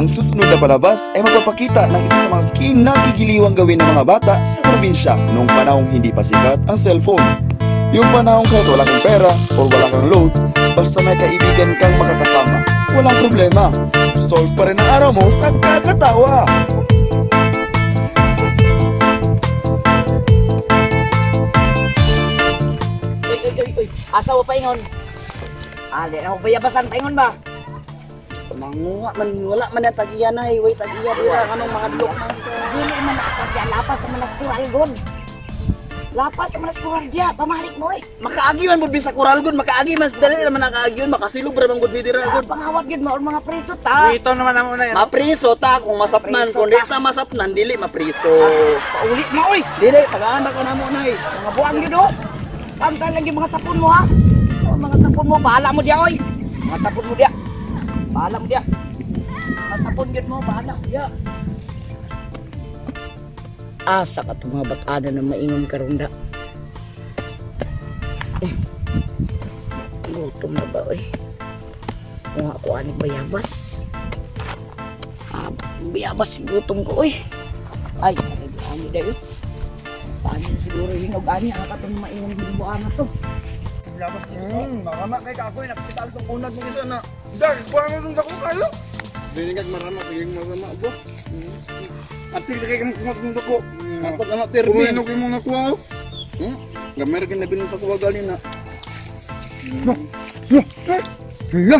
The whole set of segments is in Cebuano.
Ang susunod na palabas ay magpapakita ng isa sa mga kinagigiliwang gawin ng mga bata sa probinsya noong panahong hindi pa sikat ang cellphone. Yung panahong kahit wala kang pera or wala kang load, basta may kaibigan kang makakasama, walang problema. Solve pa rin ang araw mo sa kakatawa! Uy, uy, uy, uy. Asa wa paingon? Ali, ako bayabasan paingon ba? Manguha man, wala man na tagiya na eh. Way tagiya dira, anong mga blok man to. Dili man ako diya, lapas sa manas kural gon. Lapas sa manas kural diya, pamalik mo eh. Makaagi man pud sa kural gon, makaagi mas dali naman nakaagiyon, makasilog ra man gud mi dira gon. Pangawat gyud mo mga preso ta. Ito naman amo na yan. Mapriso ta kung masapnan, kung di ta masapnan dili mapriso. Pauli mo oy. Dili tagaan ka namo nay. Mga buang gyud oh. Pantay lang yung mga sapon mo ha. Oh, mga sapon mo, bahala mo diya oy. Mga sapon mo diya. Bahala mo diya. Mga sapon gyud mo, bahala mo diya. Asa ka itong mga batada na maingon karunda. Eh, gutom na ba oy? Kung ako aning bayabas. Ah, bayabas gutom ko oy. Ay, ani dayo. Paano siguro hinog ani ang katong maingon buwan na to. Labas marama kay kakoy nakital tong unag mo gisa na. Dag, buwan mo tong dako kayo. Dili kag marama, paging marama bo. Apil kay kang kumot tong dako. Ato kana termi. Kuminog imong nakuha. Gamay ra kinabilin sa kuwa gali na. No. No. Hala.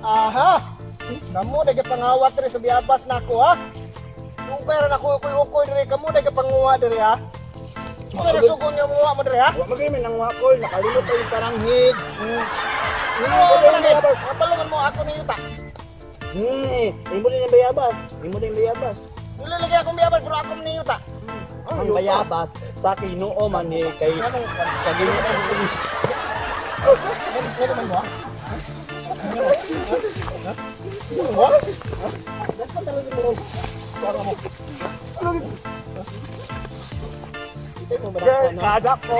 Aha! Namo nagapangawat diri sa biyabas nako ha. Dugay ra nako ukoy-ukoy diri kamo nagapanguha diri ha. Unsa ra sugon nga muha mo diri ha? Wa magay man nang wakol, nakalimot ay karanghig. Kapalungan mo ako ni yuta. Imo din ang bayabas. Imo din bayabas. Dili lagi akong bayabas pero ako ni yuta. Ang bayabas sa Kinoo man ni kay sa Ginoo. Meron mo? Kada ko,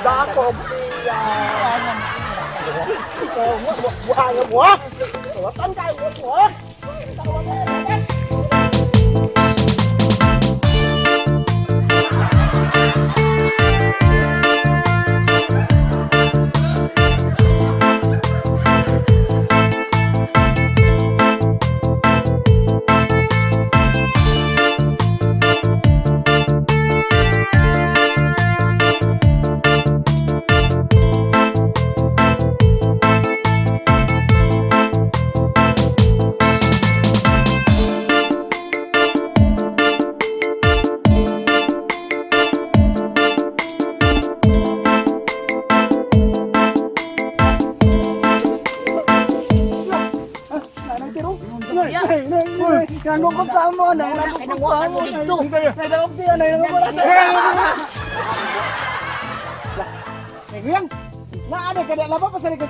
dako siya. Buha, buha. Tayo, buha.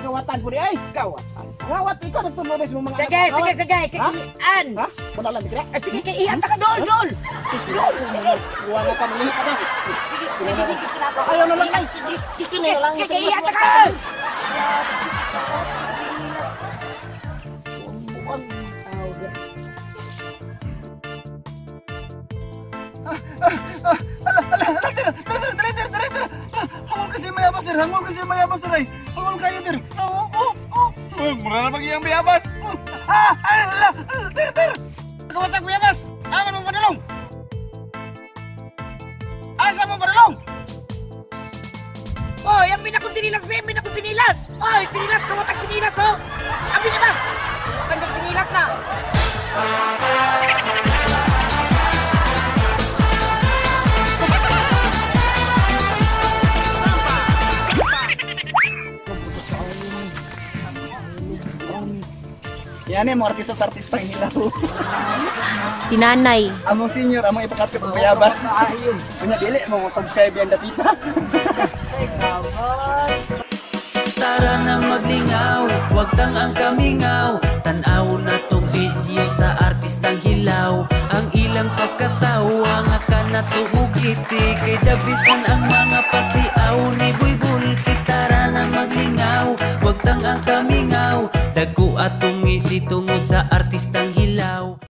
Kawatan po di ay. Kawatan. Ngawat ikaw nagtulong sa mga. Sige, sige, sige, kaian. Ha? Muna lang dikre. Sige, kaian ta ka dol, dol. Dol, sige. Kuha na ka muli pa. Sige, sige, sige. Ayaw na lang ay. Sige, kaian ta ka. Ala, ala, ala, tira, tira, tira, tira, tira, tira. Hangol kasi mayabas, sir. Hangol kasi mayabas, sir. Hangol kayo, sir. Oh, oh, oh. Mura na pag iyang bayabas. Ah, ala, tira, tira. Kawatag bayabas. Aman mo padulong. Asa mo padulong? Oh, yung binakong sinilas, be, binakong sinilas. Oh, sinilas, kawatag sinilas, oh. Abi na ba? Kawatag sinilas na. Yan eh, mga artista-artista yung hilaw. Si nanay. Among senior, among ipakat ka pagbayabas. Kunya dili, mo subscribe yan dapita. Tara na maglingaw, wag Wag tang ang kamingaw. Tan-aw na tong video sa artistang hilaw. Ang ilang pagkatawa nga kanato mugiti. Kay dabistan ang mga pasiaw ni Buybul. Kitara na maglingaw. Wag tang ang kamingaw. Dagko atong ngisi tungod sa artistang hilaw.